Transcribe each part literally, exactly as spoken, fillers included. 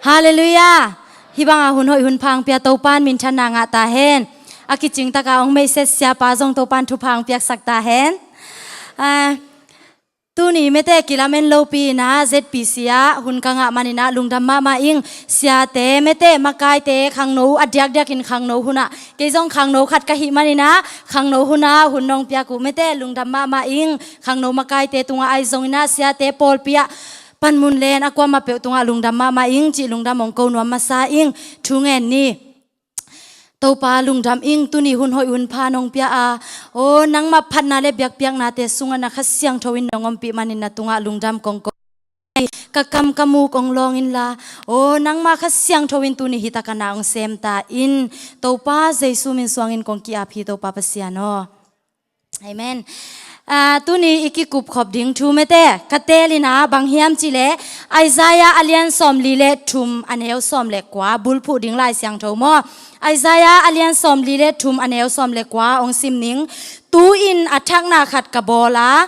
Halleluiah. Hih bangah hun hoih hun pha hong pia Topa'n minthanna ngah ta hen. A kicing takah hong message siapa zong Topa'n thupha hong piaksak ta hen. Ah, tuni mete kilamen lopi inah Z P C ah hun ka ngah man inah lungdam mahmah ing. Siate mete makaite khangno a diakdiakin khangno hunah, kei zong khangno khat ka hih man inah khangno hunah hun nong piak uh mete lungdam mahmah ing. Khangno makaite tungah ahi zong inah siate pawlpi ah panmun len a kuamah peuh tungah lungdam mahmah ing cih lungdam hong ko nuam masa ing. Thu ngen ni. Topa lungdam ing, tuni hun hoih hun pha nong pia a, aw nangmah phatna le biakpiaknate sungah na Kha Siangtho in nong ompih manin na tungah lungdam kong ko. Ka kam ka muk hong lawng inla, aw nangmah Kha Siangtho in tuni hih takah na hong sem ta in. Topa Jesu min suangin kong ki-ap hi Topa Pasian aw. Amen. Ah, tuni i kikupkhop ding thu mete ka teel inah bang hiam cihleh Isaiah a lian sawmli le thum a neu sawm le kua bulphuh ding Lai Siangtho maw? Isaiah a lian sawmli le thum a neu sawm le kua hong sim ning. Tu-in a thakna khat ka bawl a,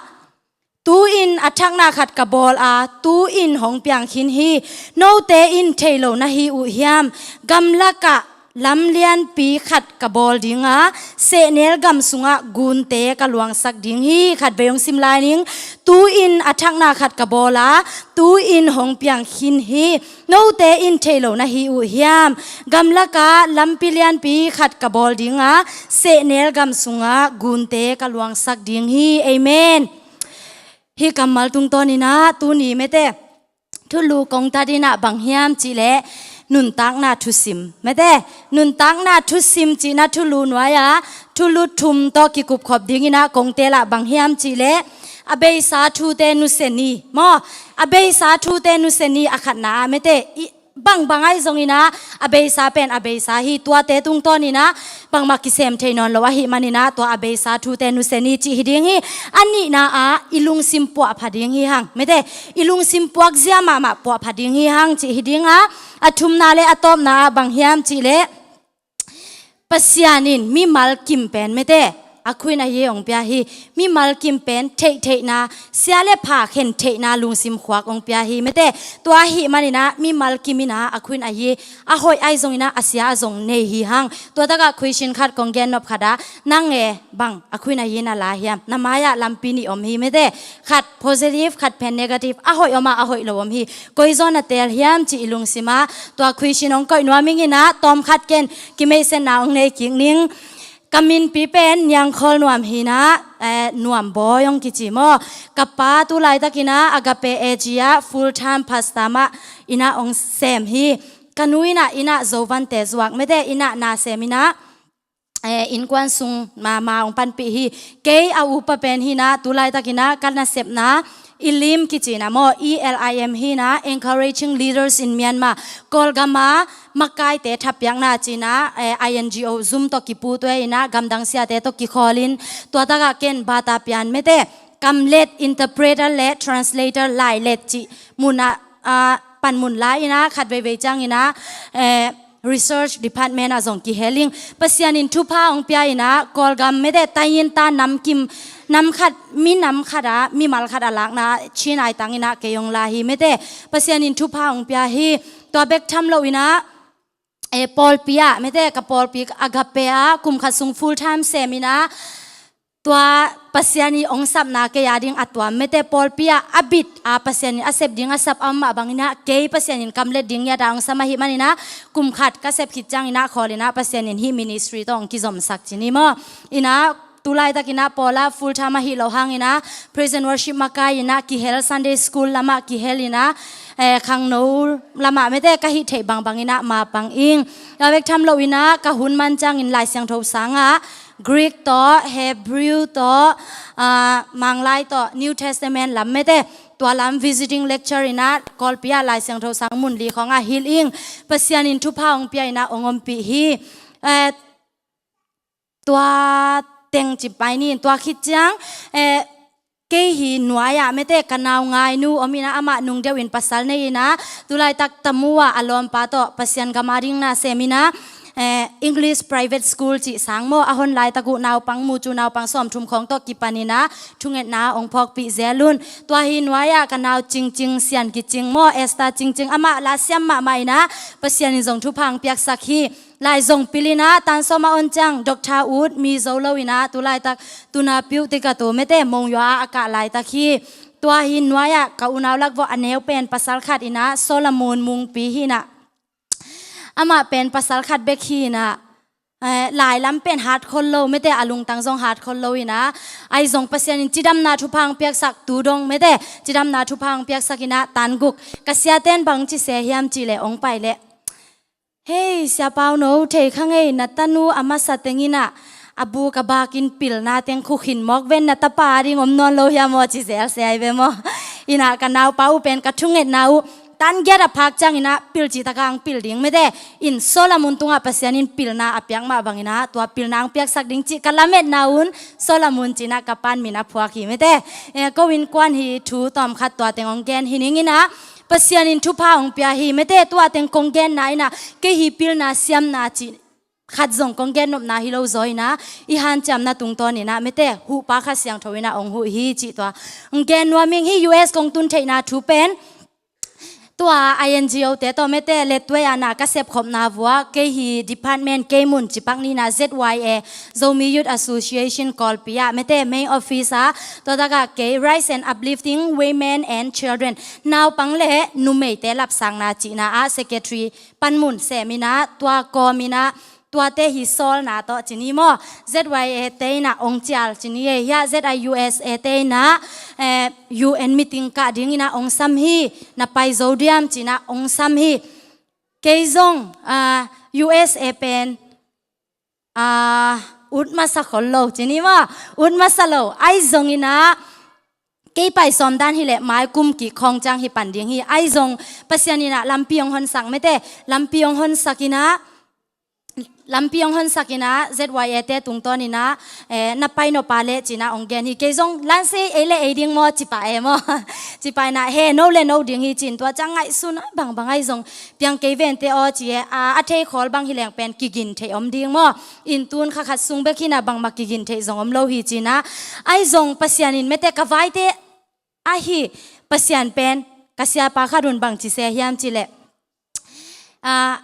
tu-in a thakna khat ka bawl a, tu-in hong piang khin hi. Note in thei lo na hi uh hiam? Gamlakah lam lianpi khat ka bawl ding a, sehnel gam sungah gunte ka luangsak ding hi. Khatvei hong sim lai ning. Tu-in a thakna khat ka bawl a, tu-in hong piang khin hi. Note in thei lo na hi uh hiam? Gamlakah lampi lianpi khat ka bawl ding a, sehnel gam sungah gunte ka luangsak ding hi. Amen. Hih kammal tungtawn inah tuni mete thulu kong tat inah bang hiam cihleh nuntakna thusim. Mete nuntakna thusim cihna thulu nuai-ah thulu thum tawh kikupkhop ding inah kong teel ah bang hiam cihleh a beisa thute nusia ni maw? A beisa thute nusia ni a khatna ah mete i bangbang ahi zong inah a beisa pen a beisa hi. Tuate tungtawn inah bangmah kisem thei nawn lo ahih man inah tua a beisa thute nusia ni cih hi ding hi. A nihna ah i lungsim puahpha ding hi hang. Mete i lungsim puakzia mahmah puahpha ding hi hang cih hi ding a, a thumna le a tawpna ah bang hiam cihleh Pasian in mimal kim pen mete a khun a ye hong pia hi. Mimal kim pen theihtheihna, sia le pha khen theihna lungsim khuak hong pia hi mete. Tua ahih man inah mimal kim inah a khun a ye a hoih ahi zong inah a sia a zong nei hi hang. Tua takah question khat kong gen nop khat ah, nang e bang a khun a ye na la hiam? Na mai-ah lampi nih om hi mete. Khat positive, khat pen negative, a hoih om a, a hoih lo om hi. Koi zaw na teel hiam cih i lungsim ah tua question hong koih nuam ing inah tawm khat ken kimeihsetna hong nei kik ning. Ka minpi pen Niangkhawl Nuam hi inah, eh, Nuam Bawi hong kici maw? Ka pa tu laitak inah Agape A G ah full time pastor mah inah hong sem hi. Ka nu inah, inah zovante zuak mete inah na sem inah, eh, innkuan sung ma, ma hong panpih hi. Kei a upa pen hi inah tu laitak inah ka nasepna Elim kici inah maw, E L I M hi inah, Encouraging Leaders in Myanmar. Kawlgam ah makaite thapiakna ci inah, eh, I N G O zum tawh kipute inah gamdang siate tawh kikhawl in tua takah ken bata pian mete kamlet, interpreter le translator, lailet cih mun ah, ah, panmun la inah khatveivei ciang inah, eh, research department ah zong kihel ing. Pasian in thupha hong pia inah Kawlgam mete tainta namkim, nam khat, mi nam khat ah mimal khat a lakna Chin ai tang inah kei hong la hi mete. Pasian in thupha hong pia hi. Tua bek tham lo inah, eh, pawlpi ah mete ka pawlpi Agape ah kum khat sung full time sem inah tua Pasian i hong sapna kei a ding a tuam mete pawlpi ah a bit a Pasian in a sep ding a sap a om mah bang inah kei Pasian in kamlet ding ngiat a hong sam ahih man inah kum khat ka sep khit ciang inah khawl inah Pasian in hih ministry tawh hong kizomsak ci ni maw? Inah tu laitak inah pawl ah full time ahih loh hang inah praise and worship makai inah kihel, Sunday school lamah kihel inah, eh, khangno lamah mete ka hih theih bangbang inah mapang ing. Tua bek tham lo inah ka hun man ciangin Lai Siangtho sangah Greek tawh, Hebrew tawh, ah, Manglai tawh, New Testament lam mete tua lam visiting lecture inah Kawlpi ah Lai Siangtho sang mun li khawng ah hilh ing. Pasian in thupha hong pia inah hong ompih hi. Eh, tua teng ci pai ni, tua khit ciang, eh, kei hi nuai-ah mete ka nau ngainu om inah amah nung deuh in pasal nei inah tu laitak Tamu ah a lawmpa tawh Pasian gam a ding na sem inah, eh, English private school cih sang maw, a hon laitak uh naupang mu cu naupang sawmthum khawng tawh kipanin ah thungetna hong phawkpih zel un. Tua hi nuai-ah ka nau Cingcing Sian Kicing maw, Esther Cingcing, amah la siam mahmah in ah Pasian in zong thupha hong piaksak hi. Lai zong pilin ah tan sawm a on ciang doctor ut mi zo lo in ah tu laitak tuna piuh tikah tu mete Monywa ah a kah laitak hi. Tua hi nuai-ah ka unau lak vawh a neu pen pasal khat in ah Solomon Mungpi hi in ah, amah pen pasal khat bek hi in ah, eh, lai lam pen hat khol lo mete, a lungtang zong hat khol lo in ah, ahi zong Pasian in cidamna thupha hong piaksak, tu dong mete cidamna thupha hong piaksak in ah tan guk. Ka siate in bang ci se hiam cih leh hong pai leh, "Hei, Sia Pau No, thei kha ngei, na tanu a masa teng in ah a buk a bak in pilna teng khu khin mawk ven, na tapa ding om nawn lo hiam aw?" ci zel se ahi ve maw. In ah ka naupa uh pen ka thungetna uh tan giat a phak ciangin ah pil cih takah hong pil ding mete. In Solomon tungah Pasian in pilna a piak mah bangin ah tua pilna hong piaksak ding cih ka lametna un Solomon ci in ah ka pa'n min a phuak hi mete. Eh, ko innkuan hi thu tawm khat tua teng hong gen hi ning in ah, Pasian in thupha hong pia hi mete. Tua teng kong genna in ah kei hi pilna siamna cih khat zong kong gennopna hi lo zaw in ah, i hanciamna tungtawn in ah mete huhpa Kha Siangtho in ah hong huh hi cih tua hong gen nuam ing. Hi U S kong tun theihna thu pen tua I N G O te tawh mete lettuai ah na ka sepkhopna vua kei hi department kei mun cipak ni in ah Z Y A, Zomi Youth Association Kawlpi ah mete main office ah, tua takah kei Rise and Uplifting Women and Children, naupang le numeite lapsakna cihna ah secretary panmun sem in ah, tua kawm in ah tuate hi sawlna tawh ci ni maw, Z Y A te in ah hong cial ci ni e. Hiah Z I U S A te in ah, eh, U N meeting kah ding in ah hong sam hi, na pai zo diam ci in ah hong sam hi. Kei zong, ah, U S A pen, ah, ut masa khol lo ci ni maw, ut masa lo. Ahi zong in ah kei pai sawm dan hi leh mai kum kik khawng ciang hi pan ding hi. Ahi zong Pasian in ah lampi hong honsak mete, lampi hong honsak in ah, lampi hong honsak in ah Z Y A te tungtawn in ah, eh, na pai nop a leh ci in ah hong gen hi. Kei zong lanse ei le ei ding maw ci pah e maw, ci pah in ah he no le no ding hi ci in tua ciang ngaihsun ah bangbang ahi zong piang kei vente aw ci e. A, a thei khawl bang hi leng pen kigin theih om ding maw. In tun kha khat sung bek hi in ah bangmah kigin theih zong om lo hi ci in ah. Ahi zong Pasian in mete ka vaite ahi Pasian pen ka siapa khat un bang ci se hiam cih leh, ah,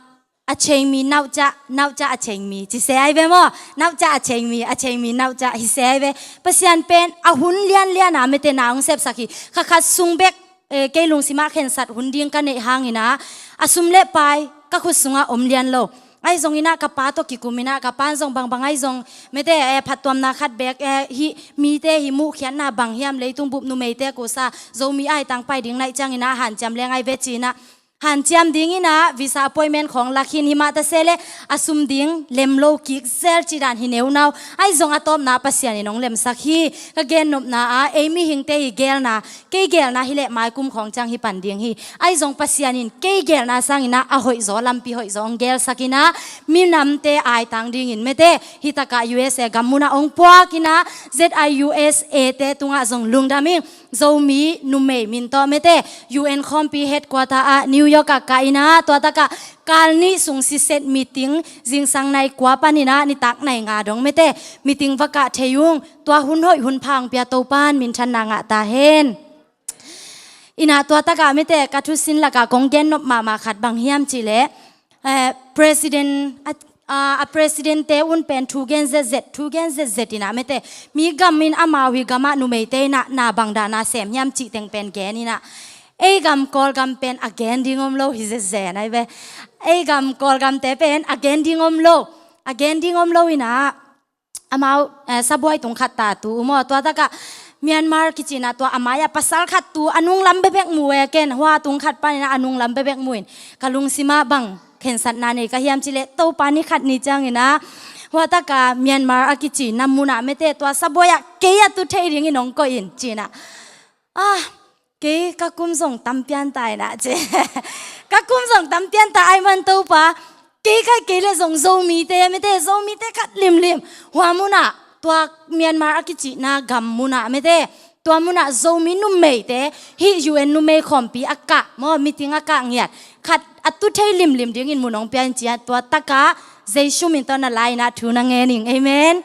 a cheng mi nauca, nauca a cheng mi ci se ahi ve maw. Nauca a cheng mi, a cheng mi nauca hi se ahi ve. Pasian pen a hun lianlian a mete na hong sepsak hi. Kha khat sung bek, eh, kei lungsim ah khensat hun ding ka neih hang in ah a sum le pai ka khut sungah om lian lo. Ahi zong in ah ka pa tawh kikum in ah ka pa'n zong bangbang ahi zong mete, eh, phattuamna khat bek, eh, hi mite hi muhkhiatna bang hiam, leitung bup numeite kusa Zomi aitang pai ding naih ciangin ah hanciam leng ahi ve ci in ah hanciam ding in ah visa appointment khawng lak hi in, hi mah ta se leh a sum ding lem lo kik zel ci dan hi neunau. Ahi zong a tawpna Pasian in hong lemsak hi. Ka gennopna ah ei mihingte hi geelna, kei geelna hi leh mai kum khawng ciang hi pan ding hi. Ahi zong Pasian in kei geelna sangin ah a hoihzaw, lampi hoihzaw hong geelsak in ah minamte aitang dingin mete hi takah U S A gam mun ah hong puak in ah Z I U S A te tungah zong lungdam ing. Zomi numei min tawh mete U N khawmpi headquarter ah New York ah kah in ah tua takah kal nih sung siset meeting, zingsang nai kua pan in ah nitak nai nga dong mete meeting va kah thei ung. Tua hun hoih hun pha hong pia Topa'n minthanna ngah ta hen. In ah tua takah mete ka thusin lakah kong gennop mahmah khat bang hiam cih leh, eh, president, a, a, a president te un pen thu gen zetzet, thu gen zetzet in ah mete mi gam in amau hi gamah numeite in ah na bang dan a sem hiam cih teng pen gen in ah, ei gam Kawlgam pen a gen ding om lo hi zenzen ahi ve. Ei gam Kawlgamte pen a gen ding om lo, a gen ding om lo in ah amau, eh, sabuai tung khat ta tu uh maw. Tua takah Myanmar kici in ah tua a mai-ah pasal khat tu a nunglam bekbek mu e. Ken hua tung khat pan in ah a nunglam bekbek mu in ka lungsim ah bang khensatna nei ka hiam cih leh Topa ni khat ni ciangin ah hua takah Myanmar a kici na mun ah mete tua sabuai ah kei a tu thei dingin hong koih in ci in ah, ah, kei ka kum zong tam pian ta in ah ci. Ka kum zong tam pian ta ahih man Topa, kei khat kei leh zong Zomite mete, Zomite khat limlim hua mun ah, tua Myanmar a kicihna gam mun ah mete, tua mun ah Zomi numeite hih U N numei khawmpi a kah maw, meeting a kah ngiat khat a tu thei limlim dingin mun hong pia in ci a, tua takah Jesu min tawh na la in ah thu na ngen ing. Amen.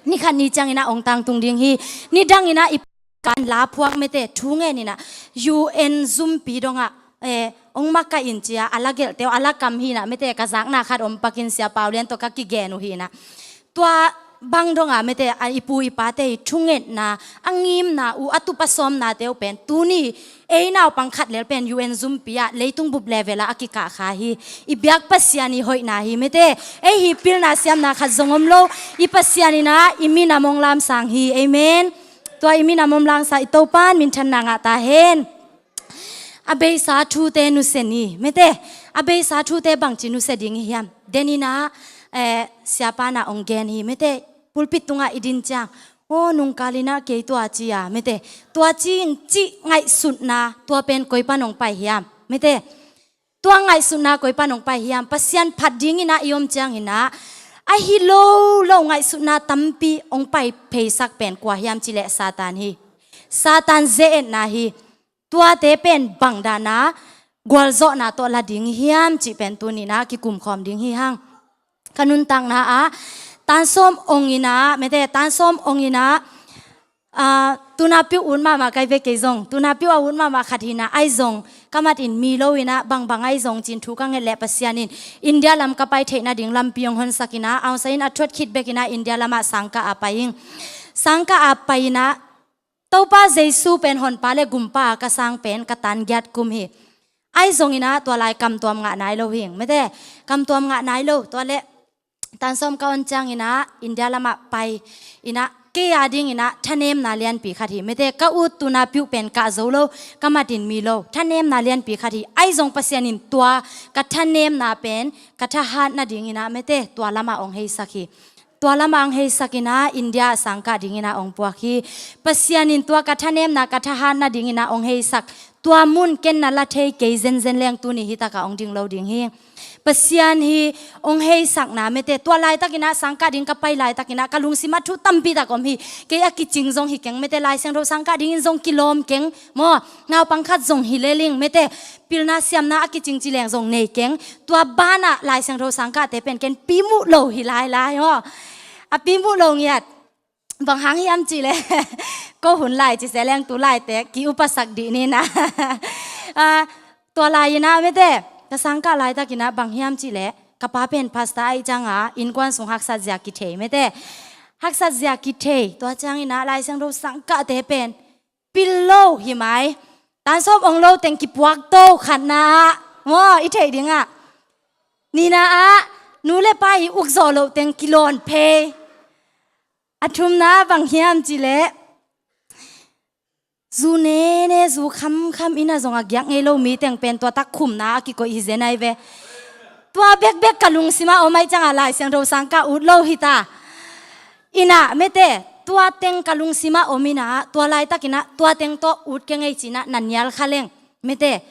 Ni khat ni ciangin ah ong tangtung ding hi. Ni dangin ah i kan la phuak mete thu ngen in ah U N zumpi dongah, eh, ong makaih in ci a, a la gelhte uh a la kam hi in ah mete ka zakna khat om pakin Sia Pau Lian tawh ka kigen uh hi in ah. Tua bang dongah mete a i pu i pate i thungetna, a ngimna uh, a tupa sawmnate uh pen tuni ei naupang khat lel pen U N zumpi ah leitung bup level ah a kikah kha hi. I biak Pasian i hoihna hi mete. Ei hi pilna siamna khat zong om lo. I Pasian in ah i minam ong lamsang hi. Amen. Tua i minam ong lamsang i Topan minthanna ngah ta hen. A beisa thute nusia ni mete. A beisa thute bangci nusia ding hi hiam? Den in ah, eh, siapa in ah ong gen hi mete. Pulpit tungah i din ciang, aw, nungkal in ah kei tua ci a mete. Tua ci in cih ngaihsutna tua pen koi pan ong pai hiam mete. Tua ngaihsutna koi pan ong pai hiam? Pasian phat dingin ah i om ciangin ah a hi lo lo ngaihsutna tampi ong pai pheisak pen kua hiam cih leh Satan hi. Satan ze-etna hi. Tuate pen bang dan a gualzawhna tawh la ding hiam cih pen tuni in ah kikumkhawm ding hi hang. Ka nuntakna ah tansawm ong in ah mete, tansawm ong in ah, ah, tunapiu ut mahmah kai ve kei zong. Tunapiu a ut mahmah khat hi in ah, ahi zong ka mat in mi lo in ah bangbang ahi zong cin thu ka nget leh Pasian in India lam ka pai theih nading lampi ong honsak in ah, aung sa in a thuat khit bek in ah India lamah sangkah a pai ing. Sangkah a pai in ah Topa Jesu pen honpa le gumpa a ka sang pen ka tan giat kum hi. Ahi zong in ah tua lai kamtuam ngah nai lo hing mete. Kamtuam ngah nai lo. Tua leh tansawm ka on ciangin ah India lamah pai in ah kei a dingin ah thanemna lianpi khat hi mete. Ka ut tunapiu pen kah zo lo, ka mat in mi lo. Thanemna lianpi khat hi. Ahi zong Pasian in tua ka thanemna pen ka thahat nadingin ah mete, tua lamah ong heisak hi. Tua lamah ong heisak in ah India a sangkah dingin ah ong puak hi. Pasian in tua ka thanemna ka thahat nadingin ah ong heisak. Tua mun ken na la thei kei zenzen leng tuni hi takah ong ding lo ding hi. Pasian hi ong heisakna mete. Tua laitakin ah sangkah ding ka pai laitakin ah ka lungsim ah thu tampi tak om hi. Kei a kicing zong hi keng mete, Lai Siangtho sangkah dingin zong kilawm keng maw. Naupang khat zong hi lel ing mete. Pilna siamna a kicing ci leng zong nei keng. Tua banah Lai Siangtho sangkahte pen ken pimuh lo hi lailai aw. A pimuh lo ngiat. Bang hang hiam cih leh ko hun lai ci se leng tu laite ki upasak dih ni na. Ah, tua lai in ah mete, ka sangkah laitakin ah bang hiam cih leh ka pa pen pastor ahi ciangin innkuan sung haksat zia kithei mete. Haksat zia kithei, tua ciangin ah Lai Siangtho sangkahte pen pil lo hi mai. Tansawm ong lo teng kipuak to, khatna ah maw, i theih dingah. Nihna ah nu le pa i uk zawh loh teng kilawn phei. A thumna bang hiam cih leh zu nene, zu khamkham in ah zong a giak ngei lo mi teng pen tua tak khumna a kikoih hi zen ai ve. Tua bekbek ka lungsim ah om ai ciangah Lai Siangtho sangkah ut lo hi ta. In ah mete, tua teng ka lungsim ah om in ah, tua laitakin ah tua teng tawh ut kei ngei ci-in ah na nial kha leng mete.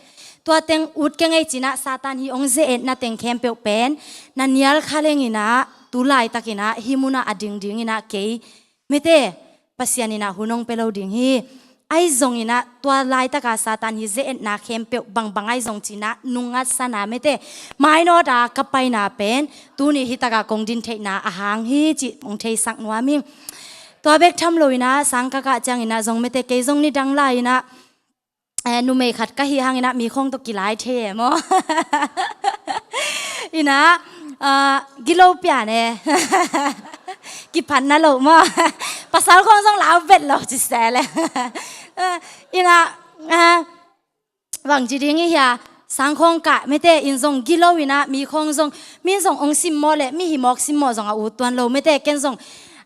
Tua teng ut kei ngei ci-in ah Satan hi ong ze-etna teng khempeuh pen na nial kha leng in ah, tu laitakin ah hih munah a ding dingin ah kei mete, Pasian in ah hun ong pia lo ding hi. Ahi zongin ah tua laitaka Satan hi ze-etna khempeuh bangbang ahi zong ci-in ah nungngatsana mete, mainawta ka paina pen tuni hi taka kong din theihna a hang hi cih ong theisak nuam ing. Tua bek tham loin ah sangkah ciangin ah zong mete, kei zong nidang lai-in ah, eh, numei khat ka hih hangin ah mi khawng tawh kilai thei e maw. In ah, ah, gilo pian e. Kiphatna lo maw. Pasal khawng zong lau vet lo ci se leh. In ah, ah, bangci ding i hia, sang khawng kah mete, in zong gilo in ah mi khawng zong, mi zong ong simmawh leh mi himawk simmawh zong a ut tuan lo mete, ken zong,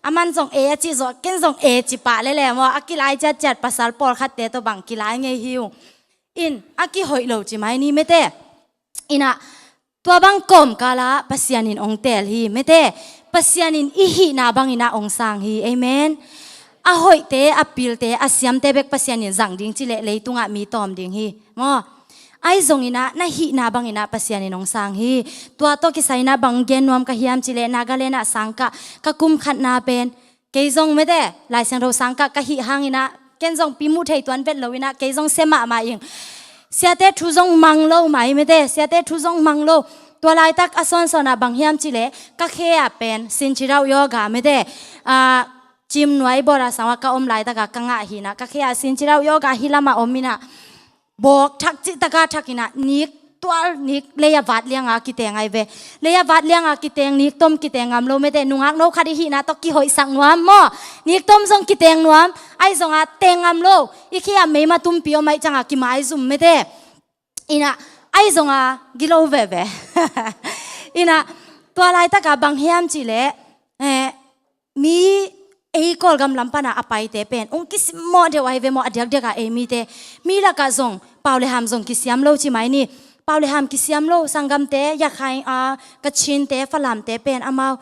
aman zong e a cih zawh, ken zong e ci pah lele maw, a kilai ciatciat pasal pawlkhatte tawh bang kilai ngei hi ung. In a kihoih lo ci mai ni mete. In ah tua bang kawmkal ah Pasian in ong teel hi mete. Pasian in i hihna bangin ah ong sang hi. Amen. A hoihte, a pilte, a siamte bek Pasian in zang ding ci leh leitungah mi tawm ding hi maw. Ahi zongin ah na hihna bangin ah Pasian in ong sang hi. Tua tawh kisai-in ah bang gen nuam ka hiam cih leh Nagaland ah sangkah ka kum khatna pen kei zong mete, Lai Siangtho sangkah ka hih hangin ah, ken zong pimuh thei tuan vet lo in ah, kei zong sia mahmah ing. Siate thu zong mang lo mai mete, siate thu zong mang lo. Tua laitak a sawnsawnah bang hiam cihleh ka khe ah pen sinchirau yoga mete, ah, cimnuai bawra sangah ka om laitaka ka ngah hinah ka khe ah sinchirau yoga hi lamah om inah bawk thak cihtaka thak inah nik tual nik lei a vat lianga kiteng ai ve. Lei a vat lianga kiteng nik tom kiteng ngam lo mete, nungak no khat i hihna tawh kihoihsak nuam maw? Nik tom zong kiteng nuam, ai zonga teng ngam lo, i khe ah meima tumpi om ai canga kimaizum mete. Inah ai zonga gilo veve. Inah tua laitaka bang hiam cihleh, eh, mi ei Kawlgam lam pana a paite pen ong kisimmawh deuh ai ve maw, a diakdiaka ei mite. Mi lakah zong pau le ham zong kisiam lo ci mai ni. Pau le ham kisiam lo sanggamte, Yakhain a, Kachinte, Falamte pen amau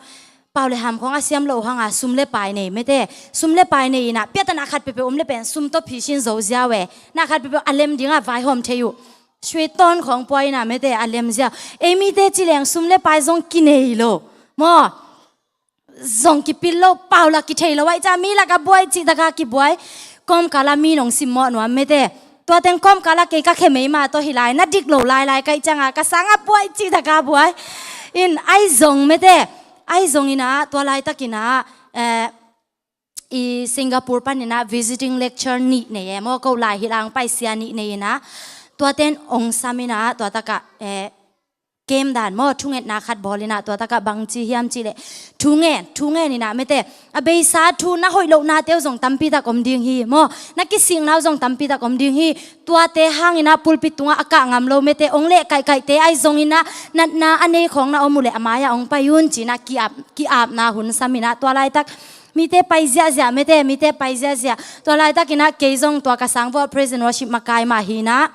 pau le ham khong a siam lo hanga sum le pai nei mete. Sum le pai nei inah piatana khat peuhpeuh om le pen sum tawh phisin zo ziau e. Na khat peuhpeuh a lem dingah vaihawm thei uh. Sweet ton khong puai inah mete a lem ziau. Ei mite cileng sum le pai zong kinei lo maw? Zong kipil lo, pau la kithei lo ai ca, mi laka buai cihtaka kibuai. Kawmkala mi nong simmawh nuam mete. Tua teng kawmkala kei ka khe meima tawh hi lai, na dik lo lailai kaih canga ka sanga buai cihtaka buai. In ai zong mete, ai zong inah tua laitakinah, eh, i Singapore paninah visiting lecture nih nei e maw, ko lai hi lang paisia nih nei inah. Tua ten ong sam inah tua takah, eh, kem dan maw, thungetna khat bawl inah tua takah bang ci hiam cihleh, thungen, thungen inah mete, a beisa thu na hoih lohnate uh zong tampitak om ding hi maw, na kisikna uh zong tampitak om ding hi. Tuate hang inah pulpit tungah a kah ngam lo mete, ong leh kaihkaihte ai zong inah natna a nei khawng na om uhleh a mai-ah ong pai un cinah ki-ap, ki-apna hun sam inah tua laitak mite pai ziahziah mete, mite pai ziahziah. Tua laitakinah kei zong tua ka sang vawh praise and worship makai mah hinah,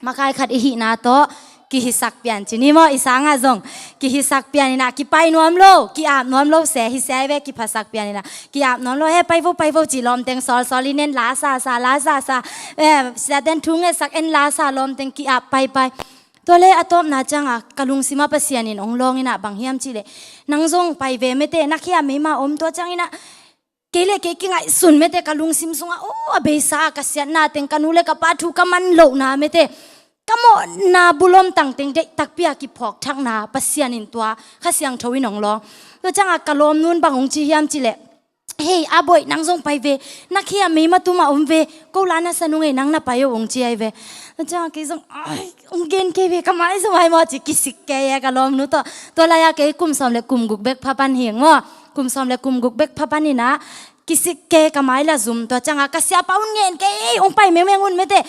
makai khat i hihna tawh kihisak pian ci ni maw, i sangah zong kihisak pian inah kipai nuam lo, ki-ap nuam lo se, hi se ai ve, kiphasak pian inah ki-ap nuam lo, he pai vo, pai vo ci lawmteng sawlsawl i nen la sa sa, la sa sa, eh, siaten thu ngetsak en la sa lawmteng ki-ap paipai. Tua le a tawpna canga ka lungsimah Pasian in ong lawng inah bang hiam cihleh, nang zong pai ve mete, na khe ah meima om tua cang inah kei le kei kingaihsun mete, ka lungsim sungah, oh, a beisa a ka siatna teng, ka nu le ka pa thu ka man lohna mete, ka mawhna bulom tangteng deih takpi a kiphawk thakna Pasian in tua Kha Siangtho in ong lawng. Tua canga ka lawmnun bang ong ci hiam cihleh, hei a boih, nang zong pai ve, na khe ah meima tumah om ve, ko la na sa nung ei, nang na pai oh, ong ci ai ve. Tua canga kei zong ai, ong gen kei ve, ka mai zong ai maw ci kisik kei e ka lawmnu tawh. Tua laia kei kum sawm le kum guk bek phapan hing maw, kum sawm le kum guk bek phapan inah kisik kei, ka mai la zum. Tua canga ka siapa un ngen kei, ei ong pai mengmeng un mete.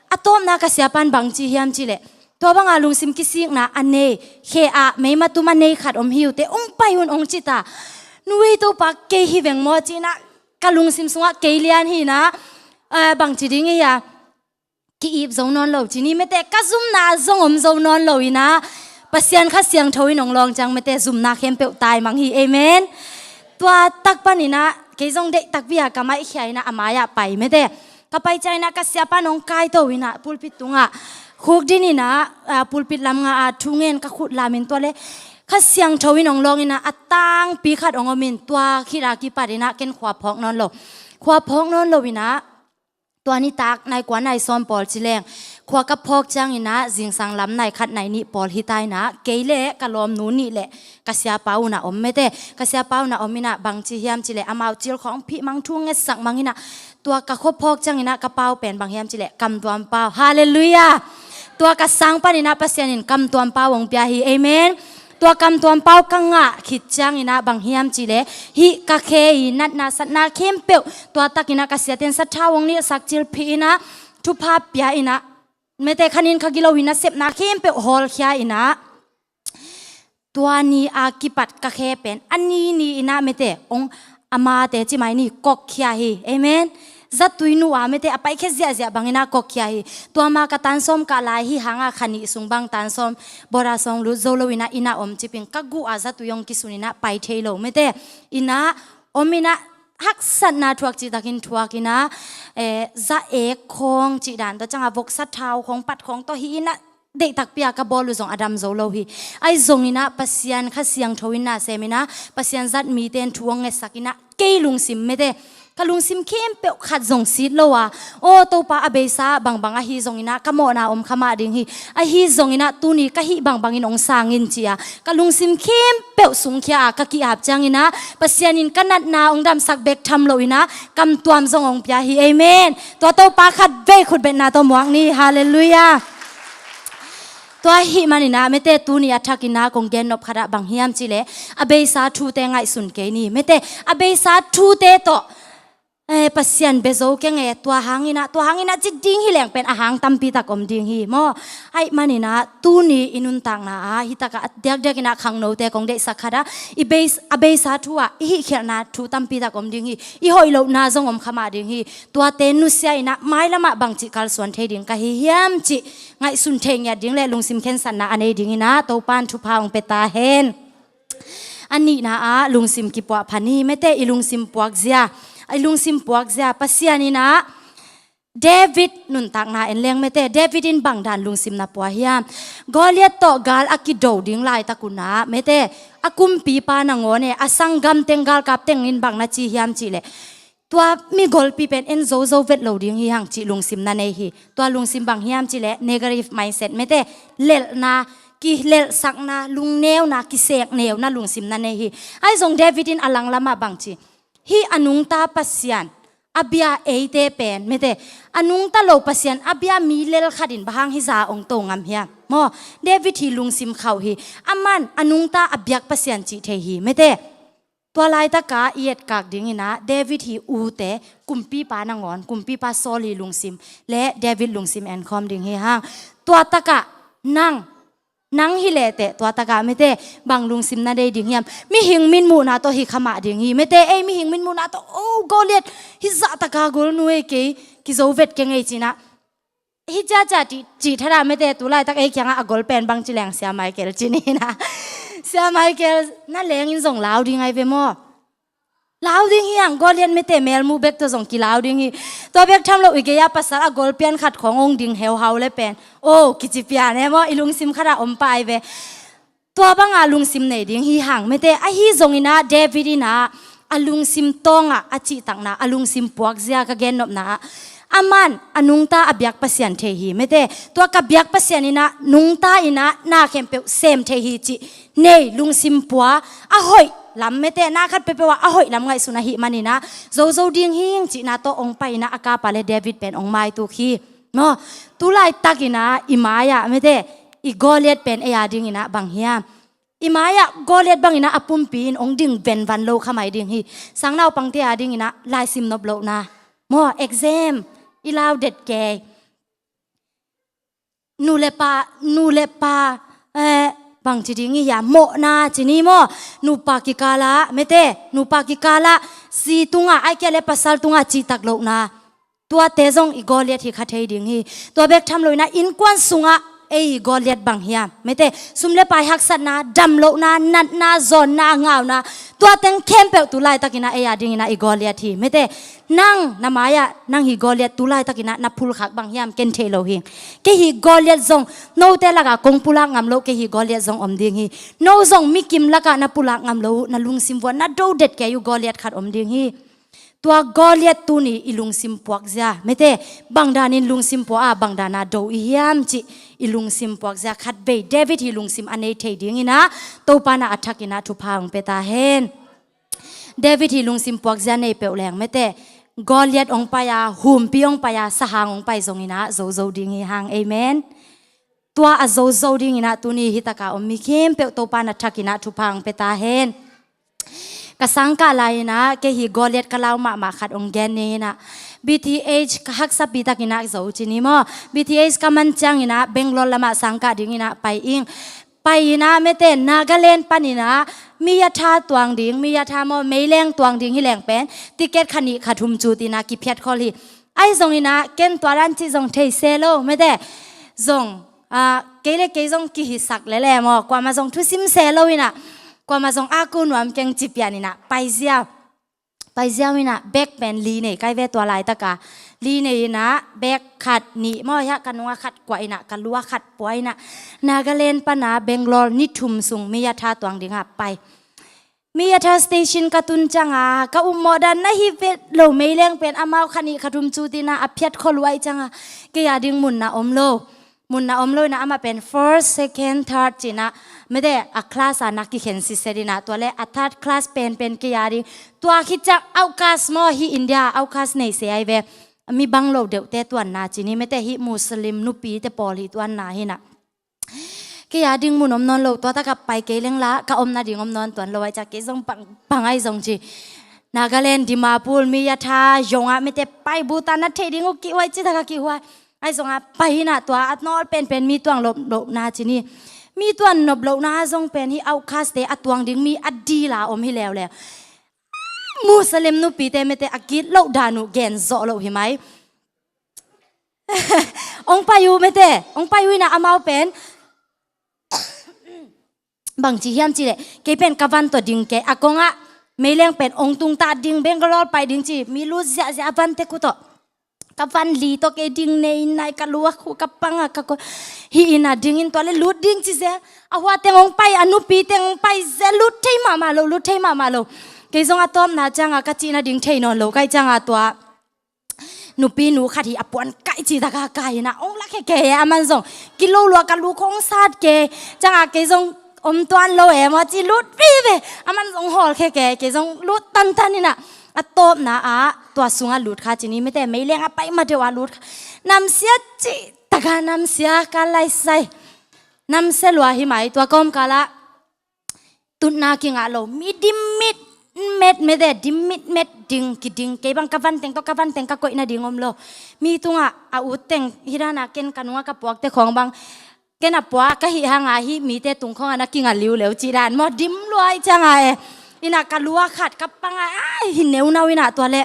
A tawpna ka siapan bang ci hiam cihleh, tua banga lungsim kisikna a nei, khe ah meima tum a nei khat om hi uh teh ong pai un ong cita. Nuei Topa kei hi veng maw cinah ka lungsim sungah kei lian hinah, eh, bang ci ding i hia, ki-ip zo nawn lo ci ni mete, ka zumna zong om zo nawn lo inah Pasian Kha Siangtho in ong lawng ciang mete, zumna khempeuh taimang hi. Amen. Tua tak paninah kei zong deih takpi a ka maihkhia inah a mai-ah pai mete. Ka pai ciang inah ka siapa nong kaito inah pulpit tungah khukdin inah, ah, pulpit lam nga a thungen ka khut lamin tua le Kha Siangtho in ong lawng inah a tangpi khat ong omin tua khit a kipat inah ken khua phawk nawn lo. Khua phawk nawn lo inah tua nitak nai kua nai sawm pawl ci leng khua ka phawk ciang inah zingsang lam nai khat nai nih pawl hi ta inah kei le ka lawmnu nih le ka siapa unah om mete. Ka siapa unah om inah bang ci hiam cihleh, amau cil khawng phih mang, thu ngetsak mang inah tua ka khua phawk ciang inah ka pau pen bang hiam cihleh, kamtuam pau. Halleluiah. Tua ka sang pan inah Pasian in kamtuam pau ong pia hi. Amen. Tua kamtuam pau ka ngah khit ciang inah bang hiam cihleh, hih ka khe i natna satna khempeuh tua tak inah ka siaten sathau ong nilhsak, cil phih inah thupha pia inah mete, khanin kha gilo hi nasepna khempeuh hawlkhia inah tua ni a kipat ka khe pen a ni ni inah mete ong, amate ci mai ni, kokkhia hi. Amen. Zatui nu a mete a paikhe ziahziah bang inah kokkhia hi. Tua ma ka tan sawm kah lai hi hanga kha nih sung bang tan sawm bawra sawng lut zo lo inah, inah om ciping ka guh a zatui ong kisun inah pai thei lo mete. Inah om inah haksatna thuak cihtakin thuak inah, eh, za ek khawng cih dan tua canga voksa thau khawng pat khawng tawh hi inah deih takpi a ka bawl uh zong a dam zo lo hi. Ai zong inah Pasian Kha Siangtho in na sem inah Pasian zat mite in thu ong ngetsak inah kei lungsim mete Ka lungsim khempeuh khat zong sit lo a, aw Topa, a beisa bangbang ahi zongin ah ka mawhna om kha mah ding hi. Ahi zongin ah tuni ka hih bangbangin hong sang in ci-a ka lungsim khempeuh sungkhia a ka ki-ap ciangin ah Pasian in ka natna hong damsak bek tham loin ah kamtuam zong hong pia hi. Amen. Tua Topa khat vei khutbetna tawh muak ni. Halleluiah. Tua ahih manin ah mete, tuni a thakin ah kong gennop khat ah bang hiam cih leh a beisa thute ngaihsun kei ni. Mete, a beisa thute tawh eh, Pasian bia zo keng e, tua hangin ah, tua hangin ah ci ding hi leng pen a hang tampi tak om ding hi maw. Ahih manin ah tuni i nuntakna ah hih takah a diakdiakin ah khangnote kong deihsak khat ah i beis-, a beisa thu ah i hihkhialhna thu tampi tak om ding hi. I hoih lohna zong om kha mah ding hi. Tuate nusia in ah mailam ah bangci kalsuan thei ding ka hi hiam cih ngaihsun thei ngiat ding le lungsim khensatna a nei dingin ah Topa'n thupha hong pia ta hen. A nihna ah lungsim kipuah pha ni. Mete, i lungsim puakzia, i lungsim puakzia Pasian in ah David nuntakna en leng mete, David in bangdan lungsim na pua hiam? Goliath tawh gal a kido ding laitak un ah mete, a kumpipa nangawn e, a sanggam teng, galkap teng in bang na ci hiam cih leh, tua mi golpi pen en zozo vet lo ding hi hang cih lungsim na nei hi. Tua lungsim bang hiam cih leh negative mindset mete, lelhna, kilelhsakna, lungneuna, kisekneuna lungsim na nei hi. Ahi zong David in a langlam ah bang ci, hih a nungta Pasian a bia eite pen mete, a nungta lo Pasian a bia mi lel khat in bang hang hih zah hong to ngam hiam maw? David hi lungsim khauh hi. Aman a nungta a biak Pasian cih thei hi mete. Tua laitaka i etkak dingin ah David hi ute, kumpipa nangawn, kumpipa Saul hi lungsim le David lungsim enkhawm ding hi hang. Tua takah nang, nang hi lehteh tua takah mete, bang lungsim na nei ding hiam? Mihing mitmuhna tawh hi kha mah ding hi mete. Ei, mihing mitmuhna tawh, oh, Goliath hih zah taka gol nuai kei, kizo vet keng ei ci-in ah, hih ciacia cih, cih thadah mete, tu laitak ei kiangah a gol pen bang ci leng Sia Michael ci ni na. Sia Michael na lengin zong lau ding ai ve maw? Lau ding hi hang, Goliath mete, melmu bek tawh zong kilau ding hi. Tua bek tham lo i gei-ah pasal a gol pian khat khawng hong ding heuhau le pen, oh, kici pian e maw, i lungsim khatah om pah ai ve. Tua banga lungsim nei ding hi hang mete. Ahi zongin ah David in ah a lungsim tawngah a cihtakna, a lungsim puakzia ka gennopna ah, aman a nungta a biak Pasian thei hi mete. Tua ka biak Pasian in ah nungta in ah na khempeuh sem thei hi cih nei, lungsim pua, a hoih lam mete, na khat peuhpeuh ah a hoih lam ngaihsun ahih manin ah zozo ding hing cihna tawh hong pai in ah a kapa le David pen hong maituk hi. Maw, tu laitakin ah i mai-ah mete, i Goliath pen ei a dingin ah bang hiam? I mai-ah Goliath bangin ah a pumpi in hong ding venvan lo kha mai ding hi. Sangnaupangte a dingin ah laisim nop lohna maw, exam i lau det kei. Nu le pa, nu le pa, eh, bang ci ding i hia, mawhna ci ni maw? Nupa kikalah mete, nupa kikalah, zi tungah, ai kia le pasal tungah cihtak lohna. Tuate zong i Goliath hi kha thei ding hi. Tua bek tham loin ah innkuan sungah ei i Goliath bang hiam mete, sum le pai haksatna, damlohna, natna, zawnna, ngauna, tua teng khempeuh tu laitakin ah ei a dingin ah i Goliath hi mete. Nang na mai-ah nang hi Goliath tu laitakin ah na phulkhak bang hiam, ken thei lo hi. Kei hi Goliath zong, note lakah kong pulak ngam loh kei hi Goliath zong om ding hi. No zong mikim lakah na pulak ngam loh uh, na lungsim vuah na do det kei uh Goliath khat om ding hi. Tua Goliath tuni i lungsim puakzia mete, bangdanin lungsim pua a, bangdana do i hiam cih i lungsim puakzia khat vei David hi lungsim a nei thei dingin ah Topa na a thakin ah thupha hong pia ta hen. David hi lungsim puakzia nei peuh leng mete, Goliath hong pai a, humpi hong pai a, sahang hong pai zongin ah zozo ding hi hang. Amen. Tua a zozo dingin ah tuni hih taka om mi khempeuh Topa na thakin ah thupha hong pia ta hen. Ka sangkah lai-in ah kei hi Goliath ka lau mahmah khat hong gen ni in ah, B T H ka haksapi takin ah zo ci ni maw? B T H ka man ciangin ah Bangalore lamah sangkah dingin ah pai ing. Pai in ah mete, Nagaland panin ah Miyatha tuang ding, Miyatha maw, meileng tuang ding hi leng pen ticket kha nih kha thum cutin ah kiphiat khol hi. Ahi zongin ah ken tua dan cih zong thei se lo mete. Zong, ah, kei le kei zong kihisak lele maw, kuamah zong thusim se lo in ah, kuamah zong a ko nuam keng ci pian in ah pai ziau. Pai ziau in ah bag pen li nei kai ve tua laitaka. Li nei in ah bag khat nih maw, hiah ka nungah khat kuah in ah ka lu-ah khat pua in ah Nagaland pan ah Bangalore ni thum sung Miyatha tuang dingah pai. Miyata station ka tun cianga ka upmawh dan na hi vet lo, meileng pen amau kha nih kha thum cu tina a phiat khol uh ahih cianga kei a ding munna om lo. Munna om lo ina amah pen first, second, third cina mete a class a na kikhen siset ina tua le a third class penpen kei a ding. Tua khit ciang outcast maw, hi India outcast nei se ai ve. Mi bang lo deuhte tuanna cini mete hi Muslim nupite pawl hi tuanna hina. Kei a ding mun om nawn lo, tua taka pai kei leng la ka omna ding om nawn tuan lo ai ca kei zong pang, pang ai zong ci. Nagaland, Dimapur, Miyata zongah mete pai, Bhutan na thei ding uh kihuai ci taka kihuai. Ai zongah pai hina tua a nawl penpen mi tuang lop lohna cini. Mi tuan nop lohna zong pen hi outcast te a tuang ding mi a dila om hi leuleu. Muslim nupite mete a git loh dan uh gen zawh loh hi mai. Ong pai uh mete, ong pai uh ina amau pen bangci hiam cileh kei pen ka van tawh ding kei a kongah meileng pen ong tungta ding Bangalore pai ding ci mi lut ziahziah a van tek uh tawh. Ka van li tawh kei ding nei nai ka luak uh ka panga ka ko hi ina dingin tua le lut ding ci zia. A hua teng ong pai, a nupi teng ong pai zia, lut thei mahmah lo, lut thei mahmah lo. Kei zong a tawpna cianga ka cihna ding thei nawn lo kai cianga tua nupi nu khat hi a puan kaih ci taka kai hina ong la khekhe e, aman zong kilo lua ka lu khong sat ke cianga kei zong om tuan lo e maw ci lut pi ve. Aman zong hawl khekhe, kei zong lut tantan hina a tawpna ah tua sunga lut kha cini mete meileng a pai ma deuh a lut kha. Namsia ci taka namsia ka laisai. Namsia lua hi mai tua kawmkala tutna kingah lo, mi dim mitmet mete, dim mitmet ding kiding, kei bang ka van teng tawh ka van teng ka koihna ding om lo. Mi tungah a ut teng hi dana ken ka nunga ka puakte khawng bang ken a puak ka hih hanga hih mite tung khawngah na kinga liuleu cih dan maw, dim luai cianga e. Ina ka lua khat ka panga ai hi neunau ina tua le.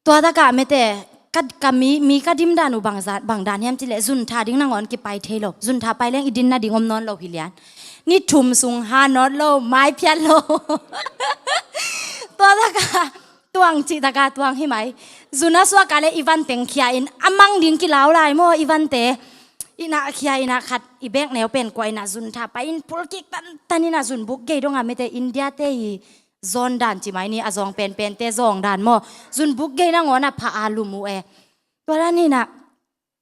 Tua takah mete ka, ka mi, mi ka dim dan uh bang zat, bang dan hiam cileh zun tha ding nangawn kipai thei lo. Zun tha pai leng i dinna ding om nawn lo hi lian. Ni thum sung ha nawt lo, mai phiat lo. Tua takah tuang cih takah tuang hi mai. Zun a suaka le i van teng khia in a mang ding kilau lai maw i vante. Ina khia ina khat i bek neu pen kua ina zun tha pai in pulkik tantan ina zun buk gei donga mete India te hi. Zawn dan ci mai ni a zawng penpente zawng dan maw. Zun buk gei nangawn a pha a lum uh e. Tua dan hina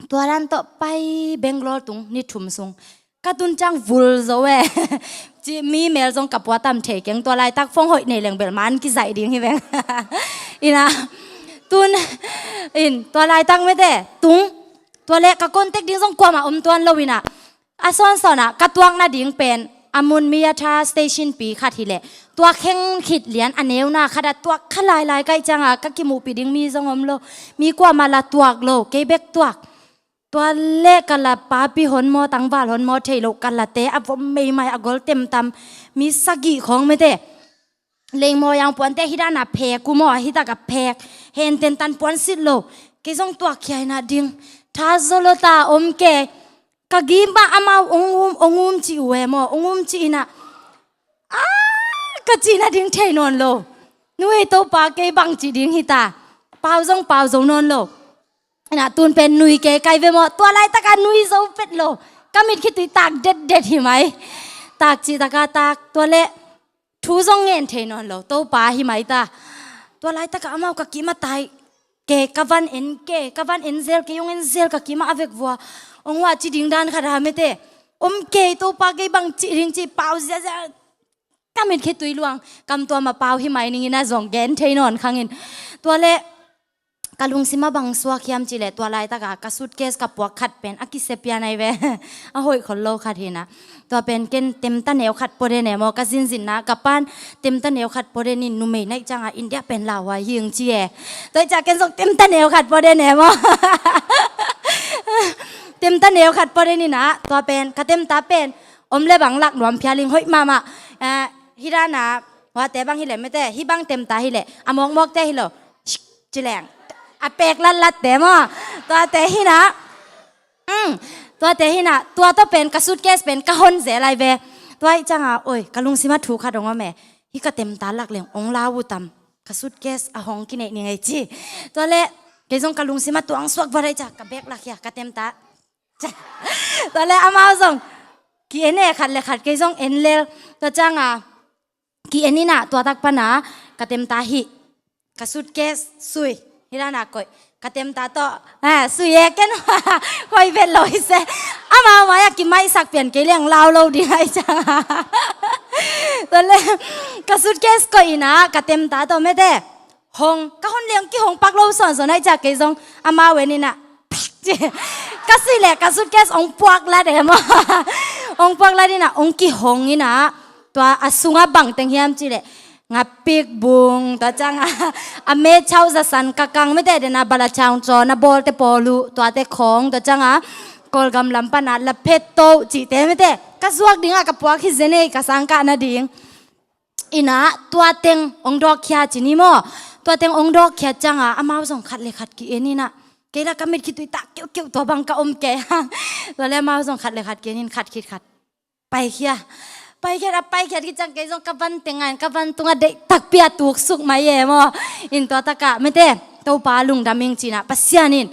tua dan tawh pai Bangalore tung ni thum sung ka tun ciang vul zo e. Ci mi mel zong ka pua tam thei keng tua laitak fong hoih nei leng bel man kizaih ding hi veng. Ina tun in tua laitak mete tung tua le ka contact ding zong kuama om tuan lo ina. A sawnsawnah ka tuak nading pen a mun Miyata station pi khat hileh tua kheng khit lian a neuna khatah tuak kha lailai kaih cianga ka kimuhpih ding mi zong om lo. Mi kuamah la tuak lo, kei bek tuak. Tua le ka la papi hon maw, tangval hon maw thei lo ka late a vom meimai a gol temtam mi sagih khawng mete. Lengmaw yang puante hi dana phek uh maw, hi taka phek henten tan puan sit lo. Kei zong tuak khiaina ding tha zolo ta om ke. Ka gim ah amau ong um, ong um ci uh e maw, ong um ci ina. Ah, ka cihna ding thei nawn lo. Nui Topa kei bang ci ding hita. Pau zong pau zo nawn lo. Ina tun pen nui ke kai ve maw, tua laitaka nui zo pet lo. Ka mit khitui tak detdet hi mai. Tak cih taka tak tua le. Thu zong ngen thei nawn lo, Topa hi mai ta. Tua laitaka amau ka kima tai ke, ka van en ke, ka van en zel ke, ong en zel ka kima a vek vua. Ong hua ci ding dan khat a mete. Om ke, Topa kei bang ci ding ci pau ziazia. Ka mit khitui luang, kam tua ma pau hi mai ningin a zong gen thei nawn khangin. Tua le, ka lungsim a bang suak hiam cileh tua laitaka ka suitcase ka puak khat pen a kisia pian ai ve. A hoih khol lo khat hina. Tua pen ken temta neu khat pode ne maw, ka zinzinna ka pan temta neu khat pode nin numei naih cianga India pen lauhuai hing ci e. Tua i ca ken zong temta neu khat pode ne maw. Temta neu khat pode nina tua pen ka temta pen om le bang lak nuam phialing hoih mahmah. Eh, hi dana huate bang hileh mete, hi bang temta hileh a mawkmawkte hi lo. Cileng a pek latlatte maw. Tuate hina. Um, tuate hina, tua tawh pen ka suitcase pen ka hon zel ai ve. Tua ih cianga oi, ka lungsim a thu khat ong om e. Hi ka temta lak leng ong lau uh tam. Ka suitcase a hong kineih ni ngei ci. Tua le kei zong ka lungsim a tuang suak va dai ca ka bek lak hia ka temta. Tua le amau zong ki en e khat le khat kei zong en lel. Tua cianga ki-en inah tua tak pana ka temta hih, ka suitcase sui, hi dana koih, ka temta tawh, ah, sui e ken, hoi vet lo hi se. Amau mai-ah kimaihsak pian kei leng lau lo ding ahi ciang. Tua le, ka suitcase koih inah ka temta tawh mete, hong, ka hon leng kihong pak lo sawnsawn ahi ciang kei zong amau en inah, ka sui le ka suitcase ong puak lat e maw. Ong puak lat inah ong kihong inah, tua a sunga bang teng hiam cih leh, ngapik bung, tua cianga a mechau zasan kakang mete, dena bala chaung caw na bawlte pawl uh, tuate khawng, tua cianga Kawlgam lam pana laphet to cihte mete, ka zuak dinga ka puak hi zenei, ka sangkah nading. Inah tua teng ong dawkkhia ci ni maw. Tua teng ong dawkkhia cianga amau zong khat le khat ki-en inah, kei la ka mit khitui tak keuhkeuh, tua bang ka om kei hang. Tua le amau zong khat le khat ki-en in, khat khit khat paikhia. Paikhia a paikhia khit ciang kei zong ka van teng a in, ka van tunga deih takpi a tuksuk mai e maw. In tua taka mete, Topa lungdam ing cinah Pasian in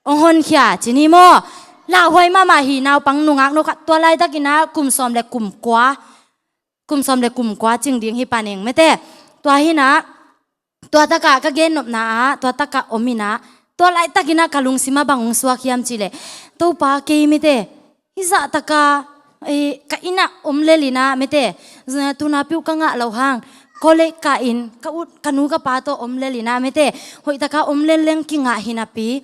ong honkhia ci ni maw. Lauhuai mahmah hi, naupang nungak no khat, tua laitakinah kum sawm le kum kua, kum sawm le kum kua cing ding hi paning mete. Tua hinah, tua taka ka gennopna ah tua taka om inah, tua laitakinah ka lungsimah bang ong suak hiam cih leh, Topa, kei mete, hizah taka, eh, ka innah om lel inah mete, tunapi uh ka ngah loh hang, college kah in ka ut ka nu ka pa tawh om lel inah mete, hoihtaka om lel leng kingah hinapi,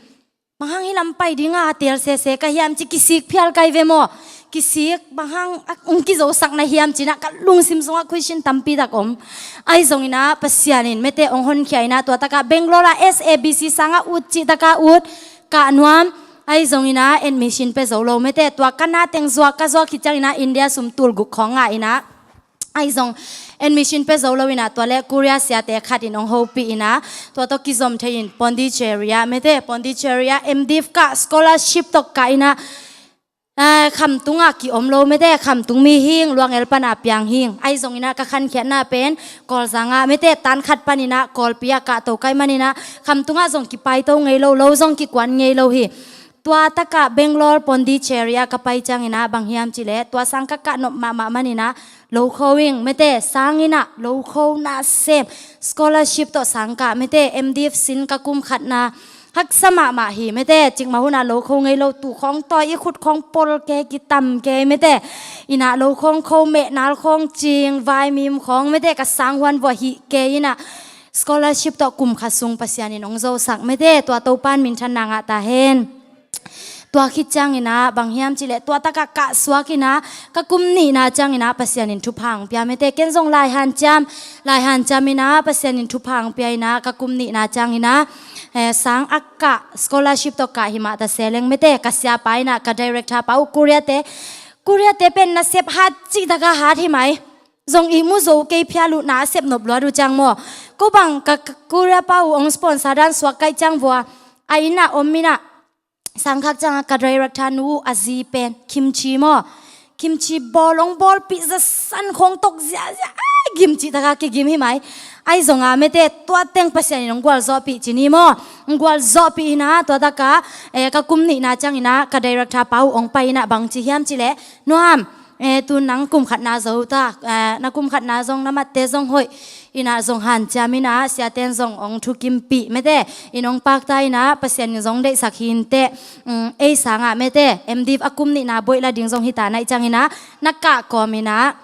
bang hang hih lam pai dinga a teel sese ka hiam ci kisik phial kai ve maw. Kisik, bang hang a ong kizosakna hiam cinah ka lungsim sungah question tampi tak om. Ahi zonginah Pasian in mete ong honkhia inah tua taka Bangalore ah S A B C sangah ut cih taka ut, kah nuam. Ahi zonginah admission pia zo lo mete, tua ka na teng zuak, ka zuak khit cianginah India sum tul guk khawng ngah inah, ahi zong admission pia zo lo inah, tua le Korea siate khat in ong hopih inah, tua tawh kizom thei in Pondicherry ah mete, Pondicherry ah M.Div kah, scholarship tawh kah inah, ah, khamtungah ki-om lo mete, khamtung mi hing, luangel pana piang hing. Ahi zonginah ka khankhiatna pen Kawlzangah mete, tan khat paninah Kawlpi ah kahto kai maninah khamtungah zong kipaito ngei lo, lo zong kikuan ngei lo hi. Tua takah Bangalore Pondicherry ah ka pai cianginah bang hiam cih leh, tua sang ka kahnop mahmah maninah, lokho ing mete, sanginah lokho na sem, scholarship tawh sangkah mete, M.Div sin ka kum khatna, haksa mahmah hi mete, cikmah hunah lokho ngei lo, tu khawng tawi i khut khawng pol kei, kitam kei mete, inah lo khawng kho, mehnal khawng cing, vaimim khawng mete, ka sang huan vua hih kei inah, scholarship tawh kum khat sung Pasian in ong zosak mete, tua Topa in minthanna ngah ta hen. Tua khit cianginah bang hiam cih leh, tua takah kah suak inah ka kum nihna cianginah Pasian in thupha ong pia mete, ken zong lai hanciam, lai hanciam inah Pasian in thupha ong pia inah ka kum nihna cianginah, eh, sang a kah, scholarship tawh kah himah ta se leng mete, ka siapa inah ka director pa uh Korea te, Korea te pen nasep hat cih taka hat hi mai. Zong ihmu zo kei phial uh, na a sep nop luat uh ciang maw. Ko bang ka, ka Korea pa uh ong sponsor dan suak kai ciang vua, a innah om inah, sangkhak ciangah ka director nu uh a zi pen kimchi maw, kimchi bawl ong bawlpih, zasan khawng tok ziazia, ai, gim cih taka kigim hi mai. Ahi zonga mete, tua teng Pasian in ong gualzawhpih ci ni maw. Ong gualzawhpih inah tua taka, eh, ka kum nihna cianginah ka director pa uh ong pai inah bang ci hiam cih leh, nuam, eh, tu nang kum khatna zo ta, eh, na kum khatna zong, na matte zong hoih inah zong hanciam inah, siaten zong ong thukimpih mete, in ong pakta inah, Pasian in zong deihsak hi inteh, um, ei sangah mete, M.Div a kum nihna buaih la ding zong hita naih cianginah, na kah kawm inah